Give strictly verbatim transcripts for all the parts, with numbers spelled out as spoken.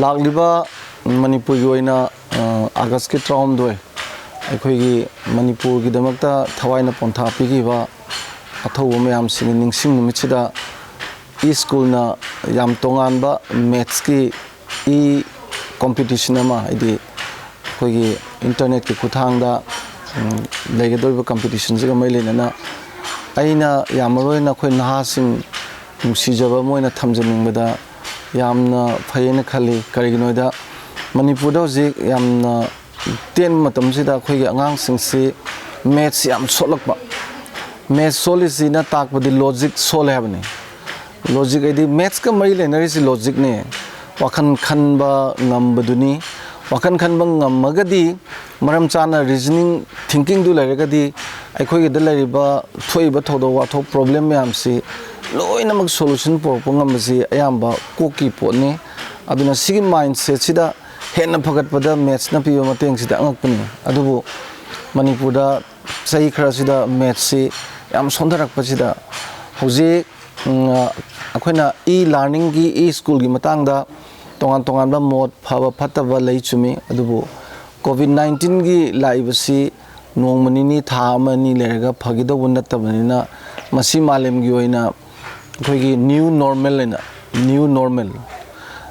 ꯂꯥꯛꯂꯤꯕ ꯃꯅꯤꯄꯨꯔꯒꯤ ꯑꯣꯏꯅ, ꯑ, ꯑꯥꯒꯁꯀꯤ ꯇꯔꯥꯍꯨꯝꯗꯣꯏ, ꯑꯩꯈꯣꯏꯒꯤ ꯃꯅꯤꯄꯨꯔꯒꯤꯗꯃꯛꯇ ꯊꯋꯥꯏꯅ ꯄꯣꯟꯊꯥ ꯄꯤꯈꯤꯕ ꯑꯊꯧꯕ ꯃꯌꯥꯝꯁꯤꯡꯒꯤ ꯅꯤꯡꯁꯤꯡ ꯅꯨꯃꯤꯠꯁꯤꯗ ꯏ ꯁ꯭ꯀꯨꯜꯅ ꯌꯥꯝ ꯇꯣꯉꯥꯟꯕ ꯃꯦꯠꯁꯀꯤ ꯏ ꯀꯣꯝꯄꯤꯇꯤꯁꯟ ꯑꯃ, ꯍꯥꯏꯗꯤ ꯑꯩꯈꯣꯏꯒꯤ ꯏꯟꯇꯔꯅꯦꯠꯀꯤ ꯈꯨꯠꯊꯥꯡꯗ, ꯎꯝ, ꯂꯩꯒꯗꯧꯔꯤꯕ ꯀꯝꯄꯤꯇꯤꯁꯟꯁꯤꯒ ꯃꯔꯤ ꯂꯩꯅꯅ ꯑꯩꯅ ꯌꯥꯝ ꯃꯔꯨ ꯑꯣꯏꯅ ꯑꯩꯈꯣꯏ ꯅꯍꯥꯁꯤꯡ ꯅꯨꯡꯁꯤꯖꯕ ꯑꯃ ꯑꯣꯏꯅ ꯊꯝꯖꯅꯤꯡꯕꯗ, ꯌꯥꯝꯅ ꯐꯩꯌꯦꯅ ꯈꯜꯂꯤ꯫ ꯀꯔꯤꯒꯤꯅꯣꯗ, ꯃꯅꯤꯄꯨꯔꯗ ꯍꯧꯖꯤꯛ ꯌꯥꯝꯅ ꯇꯦꯟꯕ ꯃꯇꯝꯁꯤꯗ ꯑꯩꯈꯣꯏꯒꯤ ꯑꯉꯥꯡꯁꯤꯡꯁꯤ ꯃꯦꯠꯁ ꯌꯥꯝ ꯁꯣꯠꯂꯛꯄ꯫ ꯃꯦꯠꯁ ꯁꯣꯜꯂꯤꯁꯤꯅ ꯇꯥꯛꯄꯗꯤ ꯂꯣꯖꯤꯛ ꯁꯣꯜꯂꯦ ꯍꯥꯏꯕꯅꯤ꯫ ꯂꯣꯖꯤꯛ ꯍꯥꯏꯗꯤ ꯃꯦꯠꯁꯀ ꯃꯔꯤ ꯂꯩꯅꯔꯤꯁꯤ ꯂꯣꯖꯤꯛꯅꯦ꯫ ꯋꯥꯈꯜ ꯈꯟꯕ ꯉꯝꯕꯗꯨꯅꯤ꯫ ꯋꯥꯈꯜ ꯈꯟꯕ ꯉꯝꯃꯒꯗꯤ, ꯃꯔꯝ ꯆꯥꯅ ꯔꯤꯖꯅꯤꯡ ꯊꯤꯡꯀꯤꯡꯗꯨ ꯂꯩꯔꯒꯗꯤ, ꯑꯩꯈꯣꯏꯒꯤꯗ ꯂꯩꯔꯤꯕ ꯊꯣꯛꯏꯕ ꯊꯧꯗꯣꯛ ꯋꯥꯊꯣꯛ ꯄ꯭ꯔꯣꯕ꯭ꯂꯦꯝ ꯃꯌꯥꯝꯁꯤ ꯂꯣꯏꯅꯃꯛ ꯁꯣꯂꯨꯁꯟ ꯄꯨꯔꯛꯄ ꯉꯝꯕꯁꯤ ꯑꯌꯥꯝꯕ ꯀꯣꯛꯀꯤ ꯄꯣꯠꯅꯤ꯫ ꯑꯗꯨꯅ ꯁꯤꯒꯤ ꯃꯥꯏꯟꯁꯦꯠꯁꯤꯗ ꯍꯦꯟꯅ ꯐꯒꯠꯄꯗ ꯃꯦꯠꯁꯅ ꯄꯤꯕ ꯃꯇꯦꯡꯁꯤꯗ ꯑꯉꯛꯄꯅꯤ꯫ ꯑꯗꯨꯕꯨ ꯃꯅꯤꯄꯨꯔꯗ ꯆꯍꯤ ꯈꯔꯁꯤꯗ ꯃꯦꯠꯁꯁꯤ ꯌꯥꯝ ꯁꯣꯟꯊꯔꯛꯄꯁꯤꯗ, ꯍꯧꯖꯤꯛ, ꯎꯝ, ꯑꯩꯈꯣꯏꯅ ꯏ ꯂꯥꯔꯅꯤꯡꯒꯤ, ꯏ ꯁ꯭ꯀꯨꯜꯒꯤ ꯃꯇꯥꯡꯗ ꯇꯣꯉꯥꯟ ꯇꯣꯉꯥꯟꯕ ꯃꯣꯠ, ꯐꯕ ꯐꯠꯇꯕ ꯂꯩ, ꯆꯨꯝꯃꯤ꯫ ꯑꯗꯨꯕꯨ ꯀꯣꯚꯤꯗ ꯅꯥꯏꯟꯇꯤꯟꯒꯤ ꯂꯥꯛꯏꯕꯁꯤ ꯅꯣꯡꯃ ꯅꯤꯅꯤ, ꯊꯥ ꯑꯃ ꯑꯅꯤ ꯂꯩꯔꯒ ꯐꯈꯤꯗꯧꯕ ꯅꯠꯇꯕꯅꯤꯅ, ꯃꯁꯤ ꯃꯥꯂꯦꯝꯒꯤ ꯑꯣꯏꯅ ꯑꯩꯈꯣꯏꯒꯤ ꯅ꯭ꯌꯨ ꯅꯣꯔꯃꯦꯜ ꯍꯥꯏꯅ, ꯅ꯭ꯌꯨ ꯅꯣꯔꯃꯦꯜ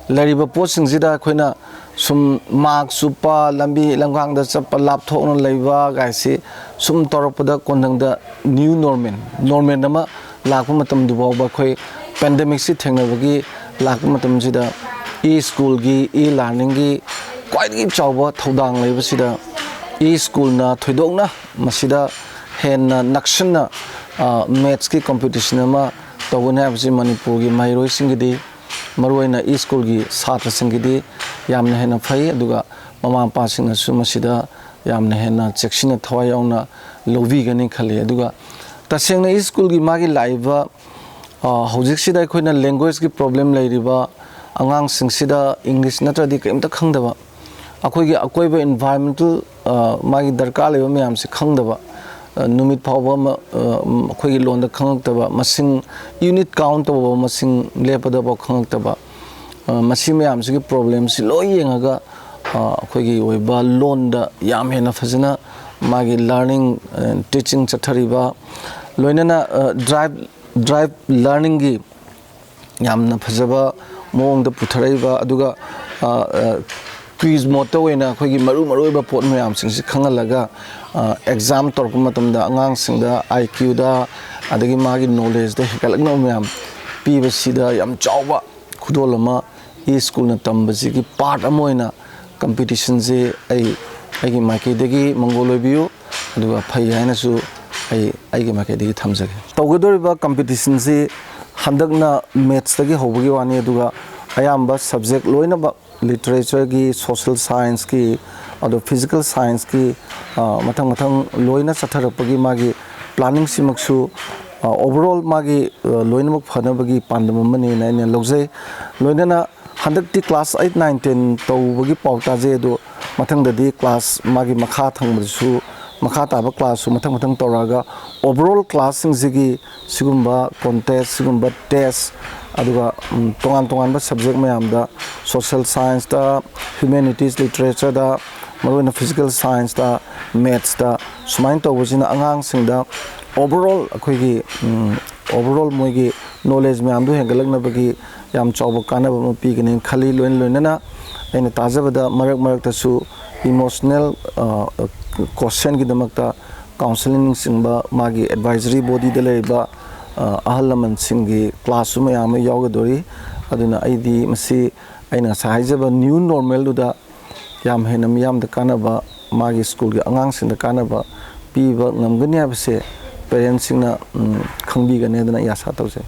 ꯂꯩꯔꯤꯕ ꯄꯣꯠꯁꯤꯡꯁꯤꯗ ꯑꯩꯈꯣꯏꯅ ꯁꯨꯝ ꯃꯥꯛꯁ ꯎꯞꯄ, ꯂꯝꯕꯤ ꯂꯝꯈꯥꯡꯗ ꯆꯠꯄ, ꯂꯥꯞꯊꯣꯛꯅ ꯂꯩꯕ ꯀꯥꯏꯁꯤ ꯁꯨꯝ ꯇꯧꯔꯛꯄꯗ, ꯀꯣꯟꯊꯪꯗ ꯅ꯭ꯌꯨ ꯅꯣꯔꯃꯦꯜ, ꯅꯣꯔꯃꯦꯜ ꯑꯃ ꯂꯥꯛꯄ ꯃꯇꯝꯗꯨ ꯐꯥꯎꯕ ꯑꯩꯈꯣꯏ ꯄꯦꯟꯗꯦꯃꯤꯛꯁꯤ ꯊꯦꯡꯅꯕꯒꯤ ꯂꯥꯛꯄ ꯃꯇꯝꯁꯤꯗ, ꯏ ꯁ꯭ꯀꯨꯜꯒꯤ, ꯏ ꯂꯥꯔꯅꯤꯡꯒꯤ ꯈ꯭ꯋꯥꯏꯗꯒꯤ ꯆꯥꯎꯕ ꯊꯧꯗꯥꯡ ꯂꯩꯕꯁꯤꯗ ꯏ ꯁ꯭ꯀꯨꯜꯅ ꯊꯣꯏꯗꯣꯛꯅ ꯃꯁꯤꯗ ꯍꯦꯟꯅ ꯅꯛꯁꯤꯟꯅ, ꯑ, ꯃꯦꯠꯁꯀꯤ ꯀꯣꯝꯄꯤꯇꯤꯁꯟ ꯑꯃ ꯇꯧꯒꯅꯤ ꯍꯥꯏꯕꯁꯤ ꯃꯅꯤꯄꯨꯔꯒꯤ ꯃꯍꯩꯔꯣꯏꯁꯤꯡꯒꯤꯗꯤ, ꯃꯔꯨꯑꯣꯏꯅ ꯏ ꯁ꯭ꯀꯨꯜꯒꯤ ꯁꯥꯇ꯭ꯔꯁꯤꯡꯒꯤꯗꯤ ꯌꯥꯝꯅ ꯍꯦꯟꯅ ꯐꯩ꯫ ꯑꯗꯨꯒ ꯃꯃꯥ ꯃꯄꯥꯁꯤꯡꯅꯁꯨ ꯃꯁꯤꯗ ꯌꯥꯝꯅ ꯍꯦꯟꯅ ꯆꯦꯛꯁꯤꯟꯅ, ꯊꯋꯥꯏ ꯌꯥꯎꯅ ꯂꯧꯕꯤꯒꯅꯤ ꯈꯜꯂꯤ꯫ ꯑꯗꯨꯒ ꯇꯁꯦꯡꯅ ꯏ ꯁ꯭ꯀꯨꯜꯒꯤ ꯃꯥꯒꯤ ꯂꯥꯛꯏꯕ, ꯑ, ꯍꯧꯖꯤꯛꯁꯤꯗ ꯑꯩꯈꯣꯏꯅ ꯂꯦꯡꯒ꯭ꯋꯦꯖꯀꯤ ꯄ꯭ꯔꯣꯕ꯭ꯂꯦꯝ ꯂꯩꯔꯤꯕ ꯑꯉꯥꯡꯁꯤꯡꯁꯤꯗ ꯏꯪꯂꯤꯁ ꯅꯠꯇ꯭ꯔꯗꯤ ꯀꯔꯤꯝꯇ ꯈꯪꯗꯕ, ꯑꯩꯈꯣꯏꯒꯤ ꯑꯀꯣꯏꯕ ꯏꯟꯚꯥꯏꯔꯣꯟꯃꯦꯟꯇꯦꯜ, ꯑ, ꯃꯥꯒꯤ ꯗꯔꯀꯥꯔ ꯂꯩꯕ ꯃꯌꯥꯝꯁꯦ ꯈꯪꯗꯕ, ꯑ, ꯅꯨꯃꯤꯠ ꯐꯥꯎꯕ ꯑꯃ, ꯑ, ꯑꯩꯈꯣꯏꯒꯤ ꯂꯣꯟꯗ ꯈꯪꯉꯛꯇꯕ, ꯃꯁꯤꯡ, ꯌꯨꯅꯤꯠ ꯀꯥꯎꯟ ꯇꯧꯕ ꯃꯁꯤꯡ ꯂꯦꯞꯄꯗꯐꯥꯎ ꯈꯪꯉꯛꯇꯕ, ꯑ, ꯃꯁꯤ ꯃꯌꯥꯝꯁꯤꯒꯤ ꯄ꯭ꯔꯣꯕ꯭ꯂꯦꯝꯁꯤ ꯂꯣꯏ ꯌꯦꯡꯉꯒ, ꯑ, ꯑꯩꯈꯣꯏꯒꯤ ꯑꯣꯏꯕ ꯂꯣꯟꯗ ꯌꯥꯝ ꯍꯦꯟꯅ ꯐꯖꯅ ꯃꯥꯒꯤ ꯂꯔꯅꯤꯡ, ꯑ, ꯇꯤꯆꯤꯡ ꯆꯠꯊꯔꯤꯕ, ꯂꯣꯏꯅꯅ, ꯑ, ꯗ꯭ꯔꯥꯏꯞ, ꯗ꯭ꯔꯥꯏꯞ ꯂꯔꯅꯤꯡꯒꯤ ꯌꯥꯝꯅ ꯐꯖꯕ ꯃꯑꯣꯡꯗ ꯄꯨꯊꯔꯛꯏꯕ, ꯑꯗꯨꯒ, ꯑ, ꯑ, ꯀ꯭ꯋꯤꯖ ꯃꯣꯠꯇ ꯑꯣꯏꯅ ꯑꯩꯈꯣꯏꯒꯤ ꯃꯔꯨ ꯃꯔꯨ ꯑꯣꯏꯕ ꯄꯣꯠ ꯃꯌꯥꯝꯁꯤꯡꯁꯤ ꯈꯪꯍꯜꯂꯒ, ꯑ, ꯑꯦꯛꯖꯥꯝ ꯇꯧꯔꯛꯄ ꯃꯇꯝꯗ ꯑꯉꯥꯡꯁꯤꯡꯗ ꯑꯥꯏ ꯀ꯭ꯌꯨꯗ, ꯑꯗꯒꯤ ꯃꯥꯒꯤ ꯅꯣꯂꯦꯖꯇ ꯍꯦꯟꯒꯠꯂꯛꯅꯕ ꯃꯌꯥꯝ ꯄꯤꯕꯁꯤꯗ ꯌꯥꯝ ꯆꯥꯎꯕ ꯈꯨꯗꯣꯜ ꯑꯃ ꯏ ꯁ꯭ꯀꯨꯜꯅ ꯇꯝꯕꯁꯤꯒꯤ ꯄꯥꯔꯠ ꯑꯃ ꯑꯣꯏꯅ ꯀꯝꯄꯤꯇꯤꯁꯟꯁꯤ ꯑꯩ, ꯑꯩꯒꯤ ꯃꯥꯏꯀꯩꯗꯒꯤ ꯃꯪꯒꯣꯜ ꯑꯣꯏꯕꯤꯌꯨ, ꯑꯗꯨꯒ ꯐꯩ ꯍꯥꯏꯅꯁꯨ ꯑꯩ ꯑꯩꯒꯤ ꯃꯥꯏꯀꯩꯗꯒꯤ ꯊꯝꯖꯒꯦ꯫ ꯇꯧꯒꯗꯧꯔꯤꯕ ꯀꯝꯄꯤꯇꯤꯁꯟꯁꯤ ꯍꯟꯗꯛꯅ ꯃꯦꯠꯁꯇꯒꯤ ꯍꯧꯕꯒꯤ ꯋꯥꯅꯤ, ꯑꯗꯨꯒ ꯑꯌꯥꯝꯕ ꯁꯕꯖꯦꯛ ꯂꯣꯏꯅꯃꯛ, ꯂꯤꯇꯔꯦꯆꯔꯒꯤ, ꯁꯣꯁꯦꯜ ꯁꯥꯏꯟꯁꯀꯤ, ꯑꯗꯣ ꯐꯤꯖꯤꯀꯦꯜ ꯁꯥꯏꯟꯁꯀꯤ, ꯑ, ꯃꯊꯪ ꯃꯊꯪ ꯂꯣꯏꯅ ꯆꯠꯊꯔꯛꯄꯒꯤ ꯃꯥꯒꯤ ꯄ꯭ꯂꯥꯅꯤꯡꯁꯤꯃꯛꯁꯨ, ꯑ, ꯑꯣꯚꯔꯑꯣꯜ ꯃꯥꯒꯤ, ꯑ, ꯂꯣꯏꯅꯃꯛ ꯐꯅꯕꯒꯤ ꯄꯥꯟꯗꯝ ꯑꯃꯅꯤꯅ ꯑꯩꯅ ꯂꯧꯖꯩ꯫ ꯂꯣꯏꯅꯅ ꯍꯟꯗꯛꯇꯤ ꯀ꯭ꯂꯥꯁ ꯑꯩꯠ, ꯅꯥꯏꯟ, ꯇꯦꯟ ꯇꯧꯕꯒꯤ ꯄꯥꯎ ꯇꯥꯖꯩ, ꯑꯗꯣ ꯃꯊꯪꯗꯗꯤ ꯀ꯭ꯂꯥꯁ ꯃꯥꯒꯤ ꯃꯈꯥ ꯊꯪꯕꯗꯁꯨ, ꯃꯈꯥ ꯇꯥꯕ ꯀ꯭ꯂꯥꯁꯁꯨ ꯃꯊꯪ ꯃꯊꯪ ꯇꯧꯔꯛꯑꯒ, ꯑꯣꯚꯔꯑꯣꯜ ꯀ꯭ꯂꯥꯁꯁꯤꯡꯁꯤꯒꯤ ꯁꯤꯒꯨꯝꯕ ꯀꯣꯟꯇꯦꯁ, ꯁꯤꯒꯨꯝꯕ ꯇꯦꯁ, ꯑꯗꯨꯒ, ꯎꯝ, ꯇꯣꯉꯥꯟ ꯇꯣꯉꯥꯟꯕ ꯁꯕꯖꯦꯛ ꯃꯌꯥꯝꯗ, ꯁꯣꯁꯦꯜ ꯁꯥꯏꯟꯁꯇ, ꯍ꯭ꯌꯨꯃꯦꯅꯤꯇꯤꯁ, ꯂꯤꯇꯔꯦꯆꯔꯗ, ꯃꯔꯨꯑꯣꯏꯅ ꯐꯤꯖꯤꯀꯦꯜ ꯁꯥꯏꯟꯁꯇ, ꯃꯦꯠꯁꯇ, ꯁꯨꯃꯥꯏꯅ ꯇꯧꯕꯁꯤꯅ ꯑꯉꯥꯡꯁꯤꯡꯗ ꯑꯣꯚꯔꯑꯣꯜ ꯑꯩꯈꯣꯏꯒꯤ, ꯎꯝ, ꯑꯣꯚꯔꯑꯣꯜ ꯃꯣꯏꯒꯤ ꯅꯣꯂꯦꯖ ꯃꯌꯥꯝꯗꯨ ꯍꯦꯟꯒꯠꯂꯛꯅꯕꯒꯤ ꯌꯥꯝ ꯆꯥꯎꯕ ꯀꯥꯟꯅꯕ ꯑꯃ ꯄꯤꯒꯅꯤ ꯈꯜꯂꯤ꯫ ꯂꯣꯏꯅ ꯂꯣꯏꯅꯅ ꯑꯩꯅ ꯇꯥꯖꯕꯗ ꯃꯔꯛ ꯃꯔꯛꯇꯁꯨ ꯏꯃꯣꯁꯅꯦꯜ, ꯑ, ꯀꯣꯁꯦꯟꯒꯤꯗꯃꯛꯇ ꯀꯥꯎꯟꯁꯤꯂꯤꯡꯅꯆꯤꯡꯕ ꯃꯥꯒꯤ ꯑꯦꯗꯚꯥꯏꯖꯔꯤ ꯕꯣꯗꯤꯗ ꯂꯩꯔꯤꯕ, ꯑ, ꯑꯍꯜ ꯂꯃꯟꯁꯤꯡꯒꯤ ꯀ꯭ꯂꯥꯁꯁꯨ ꯃꯌꯥꯝ ꯑꯃ ꯌꯥꯎꯒꯗꯣꯔꯤ꯫ ꯑꯗꯨꯅ ꯑꯩꯗꯤ ꯃꯁꯤ ꯑꯩꯅ ꯉꯁꯥꯏ ꯍꯥꯏꯖꯕ ꯅ꯭ꯌꯨ ꯅꯣꯔꯃꯦꯜꯗꯨꯗ ꯌꯥꯝ ꯍꯦꯟꯅ ꯃꯤꯌꯥꯝꯗ ꯀꯥꯟꯅꯕ, ꯃꯥꯒꯤ ꯁ꯭ꯀꯨꯜꯒꯤ ꯑꯉꯥꯡꯁꯤꯡꯗ ꯀꯥꯟꯅꯕ ꯄꯤꯕ ꯉꯝꯒꯅꯤ ꯍꯥꯏꯕꯁꯦ ꯄꯦꯔꯦꯟꯁꯁꯤꯡꯅ, ꯎꯝ, ꯈꯪꯕꯤꯒꯅꯤ ꯍꯥꯏꯗꯅ ꯑꯩ ꯑꯥꯁꯥ ꯇꯧꯖꯩ꯫